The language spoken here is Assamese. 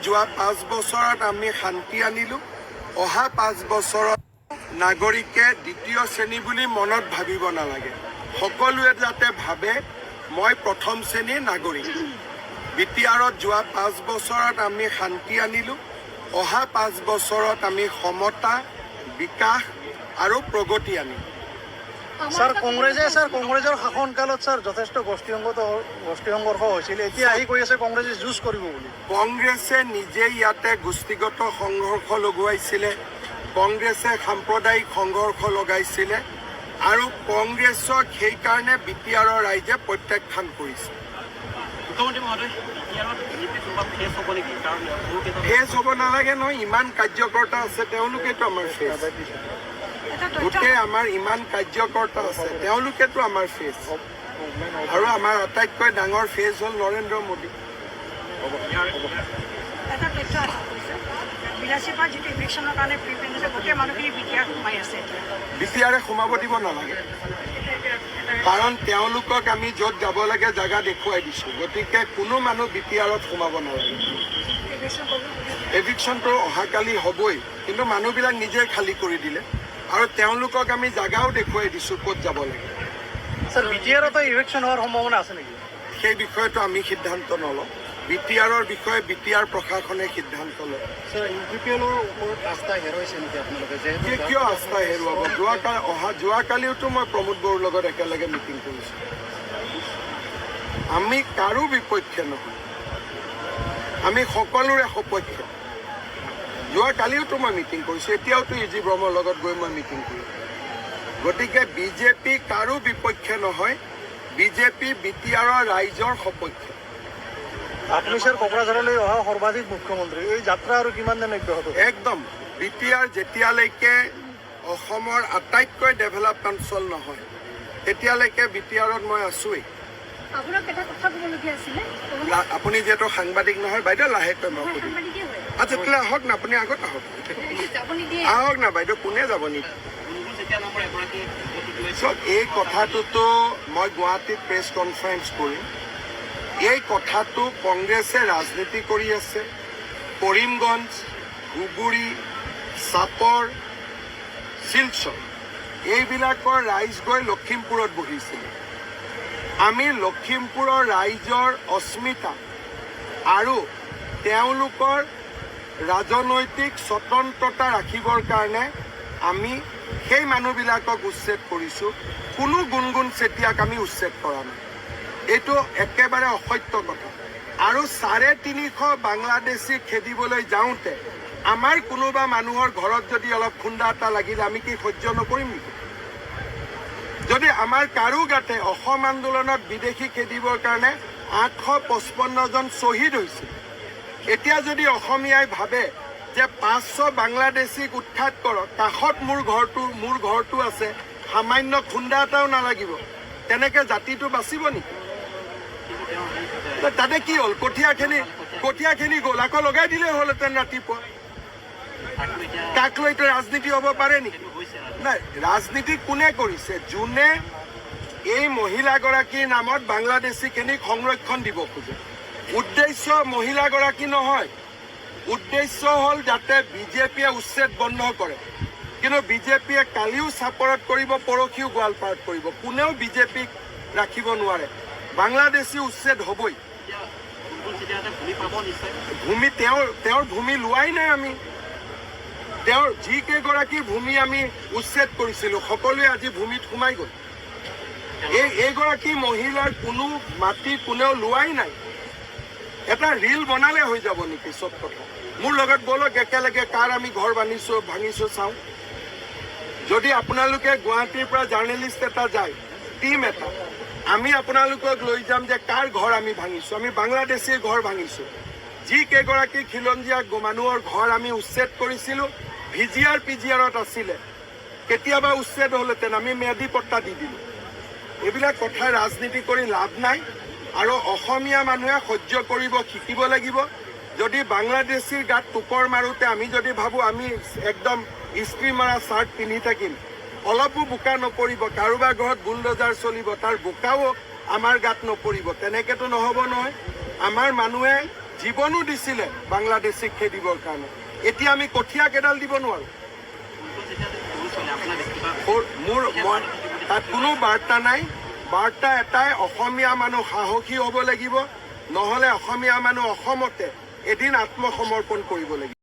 যোৱা 5 বছৰত আমি শান্তি আনিলোঁ। অহা 5 বছৰত নাগৰিকে দ্বিতীয় শ্ৰেণী বুলি মনত ভাবিব নালাগে। সকলোৱে যাতে ভাবে, মই প্ৰথম শ্ৰেণীৰ নাগৰিক। বিটিআৰত যোৱা 5 বছৰত আমি শান্তি আনিলোঁ। অহা 5 বছৰত আমি সমতা, বিকাশ আৰু প্ৰগতি আনিম। ছাৰ, কংগ্ৰেছে, ছাৰ, কংগ্ৰেছৰ শাসনকালত, ছাৰ, যথেষ্ট গোষ্ঠী সংঘৰ্ষ হৈছিল। এতিয়া আহি কৈ আছে কংগ্ৰেছে যুঁজ কৰিব বুলি। কংগ্ৰেছে নিজে ইয়াতে গোষ্ঠীগত সংঘৰ্ষ লগোৱাইছিলে, কংগ্ৰেছে সাম্প্ৰদায়িক সংঘৰ্ষ লগাইছিলে আৰু কংগ্ৰেছক সেইকাৰণে বিটিআৰৰ ৰাইজে প্ৰত্যাখ্যান কৰিছে। মুখ্যমন্ত্ৰী মহোদয়, বিটিআৰত বিজেপি কোনোবা ফেচ হ'ব নেকি? কাৰণ বহুকেইজন ফেচ হ'ব নালাগে নহয়। ইমান কাৰ্যকৰ্তা আছে, তেওঁলোকেতো আমাৰ ফেচ। এটা তথ্য। গোটেই আমাৰ ইমান কাৰ্যকৰ্তা আছে, তেওঁলোকেতো আমাৰ ফেচ। আৰু আমাৰ আটাইতকৈ ডাঙৰ ফেচ হ'ল নৰেন্দ্ৰ মোদী। এটা তথ্য আশা কৰিছে, বিলাচীপাৰাত যিটো ইভিকশ্যনৰ কাৰণে প্ৰিফাৰেঞ্চ দিছে, গোটেই মানুহখিনি বিটিআৰ সোমাই আছে এতিয়া। বিটিআৰে সোমাব দিব নালাগে, কাৰণ তেওঁলোকক আমি য'ত যাব লাগে জাগা দেখুৱাই দিছোঁ। গতিকে কোনো মানুহ বিটিআৰত সোমাব নালাগে। ইভিকশ্যন কৰিব। এভিকশ্যনটো অহাকালি হ'বই, কিন্তু মানুহবিলাক নিজে খালী কৰি দিলে আৰু তেওঁলোকক আমি জাগাও দেখুৱাই দিছোঁ ক'ত যাব লাগে। ছাৰ, বিটিআৰতো ইভিকশ্যন হোৱাৰ সম্ভাৱনা আছে নেকি? সেই বিষয়টো আমি সিদ্ধান্ত নলওঁ। বিটিআৰৰ বিষয়ে বিটিআৰ প্ৰশাসনে সিদ্ধান্ত লয়। ছাৰ, ইউপিপিএলৰ ওপৰত আস্থা হেৰুৱাইছে নেকি আপোনালোকে? যিহেতু কিয় আস্থা হেৰুৱাব? যোৱাকালিওতো মই প্ৰমোদ বড়োৰ লগত একেলগে মিটিং কৰিছোঁ। আমি কাৰো বিপক্ষে নহয়, আমি সকলোৰে সপক্ষে। যোৱাকালিওতো মই মিটিং কৰিছোঁ, এতিয়াওতো ইজি ব্ৰহ্মৰ লগত গৈ মই মিটিং কৰিম। গতিকে বিজেপি কাৰো বিপক্ষে নহয়, বিজেপি বিটিআৰৰ ৰাইজৰ সপক্ষে। আপুনি, ছাৰ, কোকৰাঝাৰলৈ অহা সৰ্বাধিক মুখ্যমন্ত্ৰী। এই যাত্ৰা আৰু কিমান দিন অব্যাহত থাকিব? একদম, বিটিআৰ যেতিয়ালৈকে অসমৰ আটাইতকৈ ডেভেলপ অঞ্চল নহয়, তেতিয়ালৈকে বিটিআৰত মই আছোৱেই। আপোনাক এটা কথা ক'বলগীয়া আছিলে। আপুনি যিহেতু সাংবাদিক নহয় বাইদেউ, লাহেকৈ মই সুধিম। সাংবাদিকেই হয়। আচ্ছা, তেতিয়াহ'লে আহক না, আপুনি আগত আহক। যাব নিদিয়ে। আহক না বাইদেউ, কোনে যাব নিদিয়ে? গুণগুণ চেতিয়া নামৰ এগৰাকী যুৱতীক লৈ চাওক, এই কথাটোতো মই গুৱাহাটীত প্ৰেছ কনফাৰেন্স কৰিম। এই কথাটো কংগ্ৰেছে ৰাজনীতি কৰি আছে। কৰিমগঞ্জ, ধুবুৰী, চাপৰ, শিলচৰ এইবিলাকৰ ৰাইজ গৈ লখিমপুৰত বহিছিলে। আমি লখিমপুৰৰ ৰাইজৰ অস্মিতা আৰু তেওঁলোকৰ ৰাজনৈতিক স্বতন্ত্ৰতা ৰাখিবৰ কাৰণে আমি সেই মানুহবিলাকক উচ্ছেদ কৰিছোঁ। কোনো গুণগুণ চেতিয়াক আমি উচ্ছেদ কৰা নাই। এইটো একেবাৰে অসত্য কথা। আৰু 350 বাংলাদেশী খেদিবলৈ যাওঁতে আমাৰ কোনোবা মানুহৰ ঘৰত যদি অলপ খুন্দা এটা লাগিলে আমি কি সহ্য নকৰিম নেকি? যদি আমাৰ কাৰো গাতে, অসম আন্দোলনত বিদেশী খেদিবৰ কাৰণে 855জন শ্বহীদ হৈছিল। এতিয়া যদি অসমীয়াই ভাবে যে 500 বাংলাদেশীক উৎখাত কৰক, কাষত মোৰ ঘৰটো আছে, সামান্য খুন্দা এটাও নালাগিব, তেনেকে জাতিটো বাচিব নেকি? তাতে কি হ'ল? কঠীয়াখিনি গ'ল, আকৌ লগাই দিলেই হ'লহেঁতেন ৰাতিপুৱা। তাক লৈ এতিয়া তাক লৈ এইটো ৰাজনীতি হ'ব পাৰে নেকি? সেইটো হৈছে। নাই, ৰাজনীতি কোনে কৰিছে? যোনে এই মহিলাগৰাকীৰ নামত বাংলাদেশীখিনিক সংৰক্ষণ দিব খোজে। উদ্দেশ্য মহিলাগৰাকী নহয়, উদ্দেশ্য হ'ল যাতে বিজেপিয়ে উচ্ছেদ বন্ধ কৰে। কিন্তু বিজেপিয়ে কালিও চাপৰত কৰিব, পৰহিও গোৱালপাৰাত কৰিব। কোনেও বিজেপিক ৰাখিব নোৱাৰে। বাংলাদেশী উচ্ছেদ হ'বই। এতিয়া গুণগুণ চেতিয়াহঁতে ভূমি পাব নিশ্চয়? ভূমি তেওঁৰ ভূমি লোৱাই নাই আমি। তেওঁৰ যিকেইগৰাকী ভূমি আমি উচ্ছেদ কৰিছিলোঁ, সকলোৱে আজি ভূমিত সোমাই গ'ল। এইগৰাকী মহিলাৰ কোনো মাটি কোনেও লোৱাই নাই। এটা ৰিল বনালে হৈ যাব নেকি চব কথা? মোৰ লগত ব'লক একেলগে, কাৰ আমি ঘৰ ভাঙিছো চাওঁ। যদি আপোনালোকে গুৱাহাটীৰ পৰা জাৰ্নেলিষ্ট এটা যায়, টিম এটা, আমি আপোনালোকক লৈ যাম যে কাৰ ঘৰ আমি ভাঙিছো। আমি বাংলাদেশীৰ ঘৰ ভাঙিছো। যি কেইগৰাকী খিলঞ্জীয়া মানুহৰ ঘৰ আমি উচ্ছেদ কৰিছিলো, ভিজিআৰ পিজিআৰত আছিলে, কেতিয়াবা উচ্ছেদ হ'লহেঁতেন, আমি ম্যাদী পট্টা দি দিলোঁ। এইবিলাক কথা ৰাজনীতি কৰি লাভ নাই আৰু অসমীয়া মানুহে সহ্য কৰিব শিকিব লাগিব। যদি বাংলাদেশীৰ গাত টোকৰ মাৰোঁতে আমি যদি ভাবোঁ আমি একদম ইস্ত্ৰি মৰা চাৰ্ট পিন্ধি থাকিম, অলপো বোকা নপৰিব, কাৰোবাৰ ঘৰত বুলডজাৰ চলিব, তাৰ বোকাও আমাৰ গাত নপৰিব, তেনেকেতো নহ'ব নহয়। আমাৰ মানুহে জীৱনো দিছিলে বাংলাদেশীক খেদিবৰ কাৰণে। এতিয়া আমি কঠীয়া কেইডাল দিব নোৱাৰোঁ। ফোনটো যেতিয়া ফোন চলে আপোনাৰ কিবা মোৰ মই তাত কোনো বাৰ্তা নাই। বাৰ্তা এটাই, অসমীয়া মানুহ সাহসী হ'ব লাগিব, নহ'লে অসমীয়া মানুহ অসমতে এদিন আত্মসমৰ্পণ কৰিব লাগিব।